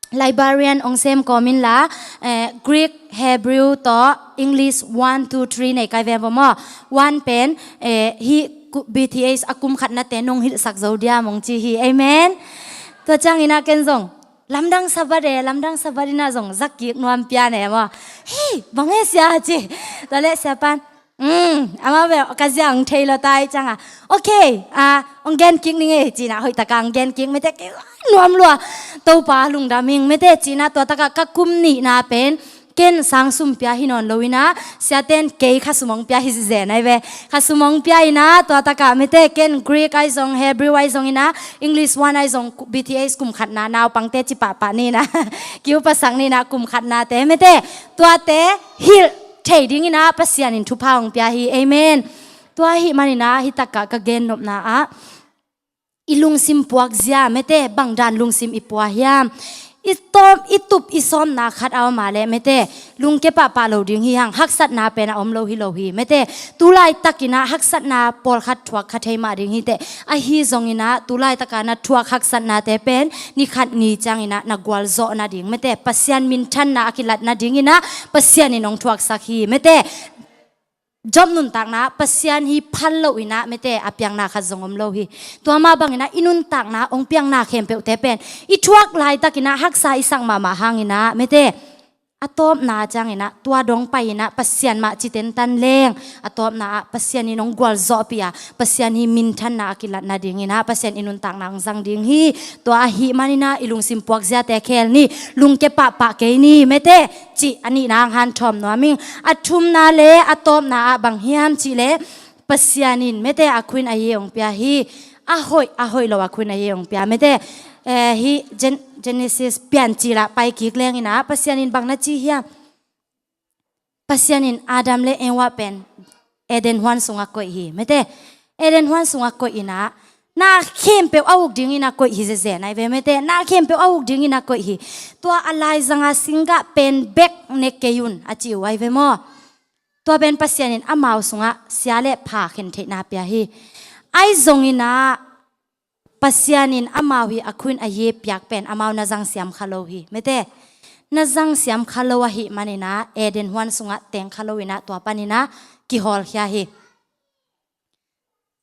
librarian ong sem kawm inla, eh, Greek, Hebrew tawh English one, two, three nei kai ve maw. One pen, eh, hih ku-, B T H a kum khatnate nong hilhsak zo diam ong ci hi. Amen. Tua cianginah ken zong, lamdang sabat e, lamdang sabat inah zong zak kik nuam pian e maw. Hei, bang e sia ci. Tua leh siapan, um, amah ve ka zia ong thei lo tai cianga, okay, ah, ong gen kik ning e cinah, hoihtaka ong gen kik mete, kei nuam lua. Topa lungdam ing mete, cinah tua takah ka kum nihna pen ken sang sum pia hi nawn lo inah, siaten kei kha sum ong pia hi zen ai ve. Kha sum ong pia inah, tua takah mete, ken Greek ahi zong, Hebrew ahi zong inah, English one ahi zong, B T H kum khatna naupangte ci pahpah ni inah, kiupasak ni inah, kum khatnate mete, tuate hilh thei ding inah Pasian in thupha ong pia hi. Amen. Tua ahih maninah hih takah ka gennopna ah, i lungsim puak zia mete, bang dan lungsim i pua hiam? I tawm, i tup, i sawmna khat a om a leh mete, lungke pahpah lo ding hi hang. Haksatna pen a om lo hi lo hi mete. Tu laitakin ah haksatna pawlkhat thuak kha thei mah ding hi teh. Ahi zongin ah tu laitak a na thuak haksatnate pen ni khat ni ciangin ah na gualzawh nading mete, Pasian minthanna a kilat nadingin ah Pasian in hong thuaksak hi mete. Job nuntakna ah Pasian hi phal loin ah mete, a piakna khat zong om lo hi. Tua mah bangin ah i nuntakna hong piakna khempeuhte pen i thuak laitakin ah haksa i sak mahmah hangin ah mete, a tawpna ciangin ah tua dong pai-in ah Pasian mah ci tentan leng, a tawpna ah Pasian in hong gualzawhpih a, Pasian hi minthanna a kilat nadingin ah Pasian i nuntakna hong zang ding hi. Tua ahih manin ah i lungsim puakziate khel ni, lungke pahpah kei ni mete, cih a nihna hang hanthawm nuam ing. A thumna le a tawpna ah bang hiam cih leh Pasian in mete a Khun a Ye hong pia hi. A hoih, a hoih lo a Khun a Ye hong pia mete. Eh, hih Gen-, Genesis Piancil ah pai kik lengin ah Pasian in bang na ci hiam? Pasian in Adam le Eva pen Eden huan sungah koih hi mete. Eden huan sungah koih in ah na khempeuh a uk dingin ah koih hi zezen ahi ve mete. Na khempeuh a uk dingin ah koih hi. Tua a laizang a singgah pen bek ne kei un a ci uh ahi ve maw. Tua pen Pasian in amau sungah sia le pha khen theihna pia hi. Ahi zongin ah Pasian in amau hi a Khun a Ye piak pen amau na zang siam kha lo hi mete. Na zang siam kha lo ahih manin ah Eden huan sungah teng kha loin ah tua panin ah kihawlkhia hi.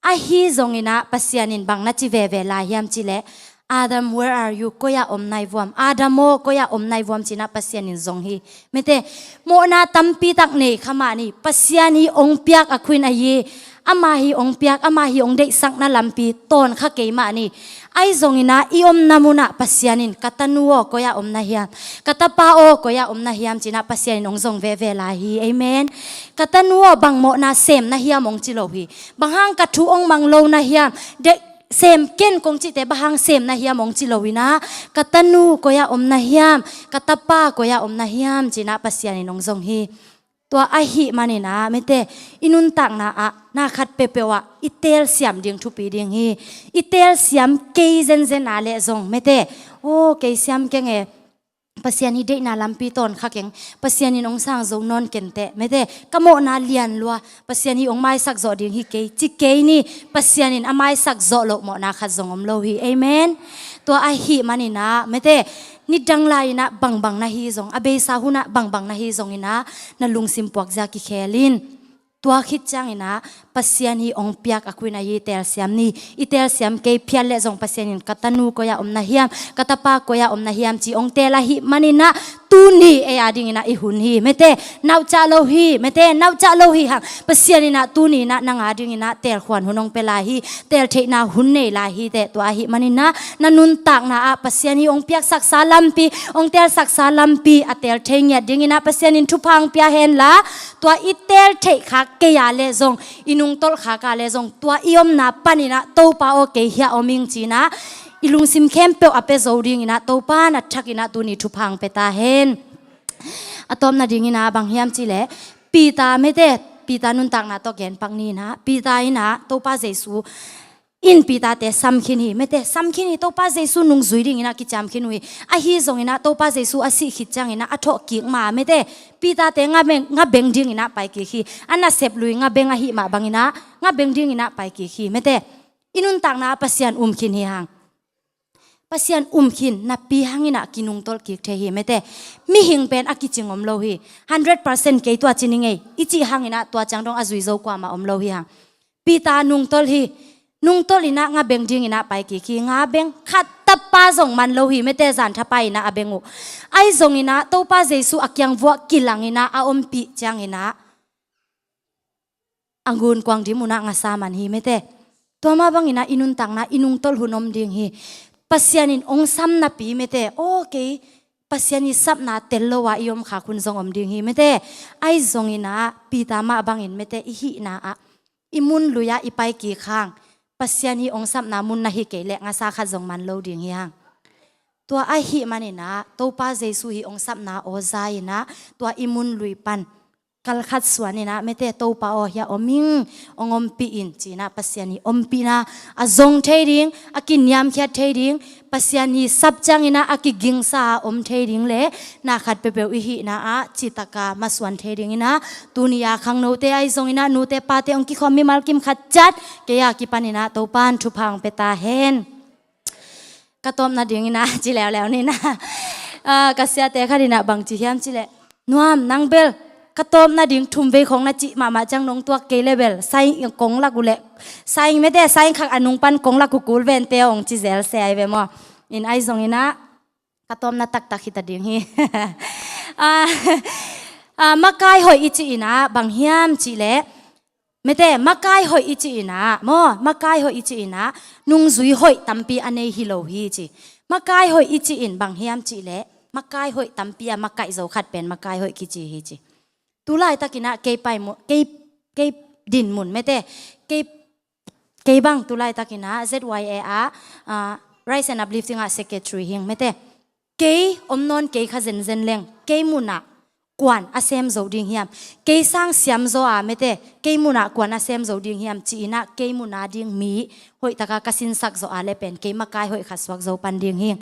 Ahi zongin ah Pasian in bang na ci veve lai hiam cih leh, "Adam, where are you? Koi ah om na hi vuam? Adam aw, koi ah om na hi vuam?" ci-in ah Pasian in zong hi mete. Mawhna tampi tak nei kha mah ni, Pasian hi hong piak a Khun a Ye, ama hi hong piak, ama hi hong deihsakna lampi tawn kha kei mah ni. Ahi zongin ah i omna mun ah Pasian in, "Ka tanu aw, koi ah om na hiam? Ka tapa aw, koi ah om na hiam?" ci-in ah Pasian in hong zong veve lai hi. Amen. "Ka tanu aw, bang mawhna sem na hiam?" hong ci lo hi. "Bang hang ka thu hong mang lo na hiam? Deih sem ken kong cihte bang hang sem na hiam?" hong ci loin ah, "Ka tanu koi ah om na hiam? Ka tapa koi ah om na hiam?" ci-in ah Pasian in hong zong hi. Tua ahih manin ah mete, i nuntakna ah na khat peuhpeuh ah i telsiam ding thupi ding hi. I telsiam kei zenzen a leh zong mete, "Aw, kei siam keng e, Pasian hi deihna lampi tawn kha keng, Pasian in hong sang zo nawn ken teh mete, ka mawhna lian lua, Pasian hi hong maisak zawh ding hi kei," ci kei ni. Pasian in a maisak zawh loh mawhna khat zong om lo hi. Amen. Tua ahih manin ah mete, nidang lai-in ah bangbang na hi zong, a beisa hun ah bangbang na hi zongin ah na lungsim puakzia kikhel in. Tua khit ciangin ah Pasian hi hong piak a Khun a Ye telsiam ni. I telsiam kei phial leh zong Pasian in, "Ka tanu koi ah om na hiam? Ka tapa koi ah om na hiam?" ci hong tel ahih manin ah tuni ei a dingin ah i hun hi mete. Nauhcah lo hi mete, nauhcah lo hi hang. Pasian in ah tuni-in ah nang a dingin ah telkhuan hun hong pia lai hi. Tel theihna hun nei lai hi teh. Tua ahih manin ah na nuntakna ah Pasian hi hong piaksaksa lampi, hong telsaksa lampi a tel thei ngiat dingin ah Pasian in thupha hong pia hen la, tua i tel theih khak kei a leh zong, i nungtolh khak a leh zong, tua i omna panin ah, "Topa aw, kei hiah om ing," ci-in ah i lungsim khempeuh a pia zo dingin ah Topa in a thakin ah tuni thupha hong pia ta hen. A tawpna dingin ah bang hiam cih leh, Peter mete, Peter nuntakna tawh genpak ni-in ah, Peter in ah Topa Jesu in Peter-te sam khin hi mete, sam khin hi. Topa Jesu nungzui dingin ah kiciam khin uh hi. Ahi zongin ah Topa Jesu a sih khit ciangin ah a thawh kik ma mete, Peter-te nga beng, nga beng dingin ah pai kik hi. A nasep lui nga beng ahih mah bangin ah nga beng dingin ah pai kik hi mete. I nuntakna ah Pasian um khin hi hang. Pasian um khin napi hangin ah kinungtolh kik thei hi mete. Mihing pen a kicing om lo hi. Hundred percent kei tua ci ning ei, i cih hangin ah tua ciang dong a zui zo kuamah om lo hi hang. Peter nungtolh hi. Nungtolh in ah nga beng dingin ah pai kik hi. Nga beng, khat tapa zong man lo hi mete, zan thapai in ah a beng uh. Ahi zongin ah Topa Jesu a kiang vuah kilangin ah a ompih ciangin ah a ngun kuang dim un ah ngasa man hi mete. Tua mah bangin ah i nuntakna, i nungtolh hun om ding hi. Pasian in hong sam napi mete, "Aw, kei Pasian i sapna tel lo a i om khak hun zong om ding hi mete." Ahi zongin ah Peter mah bangin mete, i hihna ah, i mun lui ah i pai kik hang, Pasian hi hong sapna mun na hi kei leh ngasa khat zong man lo ding hi hang. Tua ahih manin ah Topa Jesu hi hong sapna aw za-in ah tua i mun lui pan kalkhat suan inah, mete, Topa aw, hiah om ing, hong ompih in, ci-inah Pasian ii ompihna a zong thei ding, a kiniamkhiat thei ding, Pasian ii sap cianginah a kigingsa a om thei ding le na khat peuhpeuh i hihna ah citaka masuan thei dinginah, tuni-a khangnote ahi zonginah, nute pate hong kikhawm mimal kim khat ciat kei a kipaninah Topan thupha hong pia ta hen. Ka tawpna dinginah ci leuleu ninah, ah, ka siate khat inah bang ci hiam cih leh, "Nuam, nang bel ka tawpna ding thum vei khong na cih mahmah ciang nong tuak kei le bel, saing kong lak uh leh, saing, mete, saing khak a nung pan kong lak uh kul vente," hong ci zel se ahi ve maw. In ahi zonginah ka tawpna taktak hita ding hi. Ah, ah, makai hoih i cih inah bang hiam cih leh, mete, makai hoih i cih inah maw, makai hoih i cih inah nungzui hoih tampi a nei hi lo hi ci. Makai hoih i cih in bang hiam cih leh, makai hoih tampi a makaih zo khat pen makai hoih kici hi ci. Tu laitakinah kei paimun, kei, kei dinmun, mete, kei, kei bang tu laitakinah Z Y A ah, ah, Rise and Uplifting ah secretary hing, mete. Kei om nawn kei kha zenzen leng, kei munah kuan a sem zo ding hiam? Kei sang siam zaw a, mete, kei munah kuan a sem zo ding hiam? Ci-inah kei mun a ding mi hoihtaka ka sinsak zaw a le pen kei makai hoih khat suak zo pan ding hing.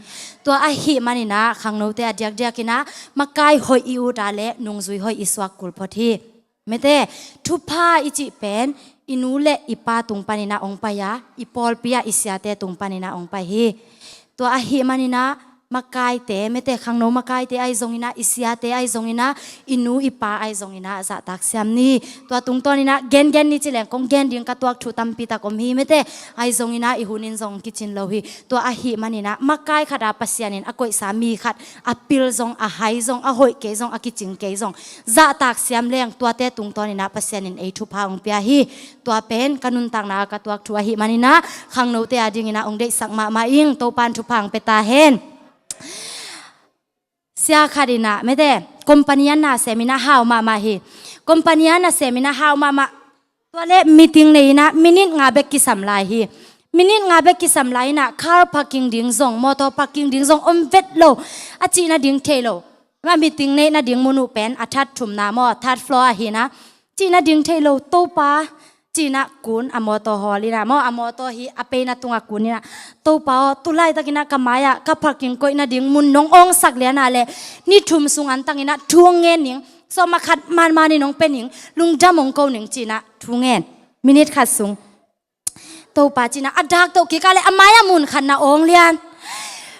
Tua ahih maninah khangnote a diakdiakinah makai hoih i ut a le nungzui hoih i suak kul phot hi. Mete, thupha i cih pen i nu le i pa tung paninah hong pai a, i pawlpi ah i siate tung paninah hong pai hi. Tua ahih maninah makaite, mete, khangno makaite ahi zonginah, i siate ahi zonginah, i nu i pa ahi zonginah zahtak siam ni. Tua tungtawninah gengen ni ci leng kong gen ding ka tuak thu tampitak om hi, mete. Ahi zonginah i hunin zong kicin lo hi. Tua ahih maninah makai khat a Pasian in a koihsa mi khat a pil zong, a hai zong, a hoih kei zong, a kicing kei zong, zahtak siam leng tuate tungtawninah Pasian in ei thupha hong pia hi. Tua pen ka nuntakna a ka tuak thu ahih maninah khangnote a dinginah hong deihsak mahmah ing. Topan thupha hong pia ta hen. Sia khat inah, mete, company ah na seminah hau mahmah hi. Company ah na seminah hau mahmah. Tua le meeting nei inah minute nga bek kisam lai hi. Minute nga bek kisam lai inah car parking ding zong, motor parking ding zong om vet lo. A cihna ding thei lo. Ma meeting neihna ding mun uh pen a third thumna maw, third floor ahi inah. Cihna ding thei lo, Topa, ci-inah kun a motor hawl inah maw, a motor hi a peina tungah kun inah, "Topa aw, tu laitakinah ka mai-ah ka parking koihna ding mun nong awngsak lian a le ni thum sung antanginah thu hong ngen ning, sawm a khat manmanin hong pia ning, lungdam hong ko ning," ci-inah thu ngen. Minute khat sung Topa, ci-inah a dak toh kik a le a mai-ah mun khat na awng lian.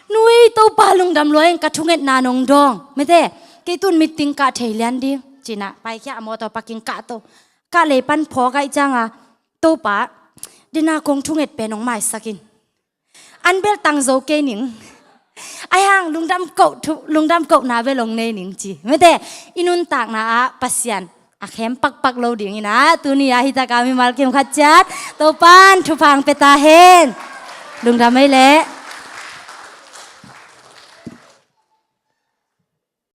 "Nui, Topa lungdam lua ing, ka thungetna nong dawng, mete, kei tun meeting kah thei lian ding," ci-inah paikhia, a motor parking kah to. Kah lei pan phawk ahih cianga, "Topa, dena kong thunget pen hong maisak in. An bel tang zo kei ning. Ahi hang lungdam koh thu, lungdam kohna bel hong nei ning," ci. Mete, i nuntakna ah Pasian a khem pakpak lo dinginah tuni-ah hitaka mimal kim khat ciat Topan thupha hong pia ta hen. Lungdam ei leh.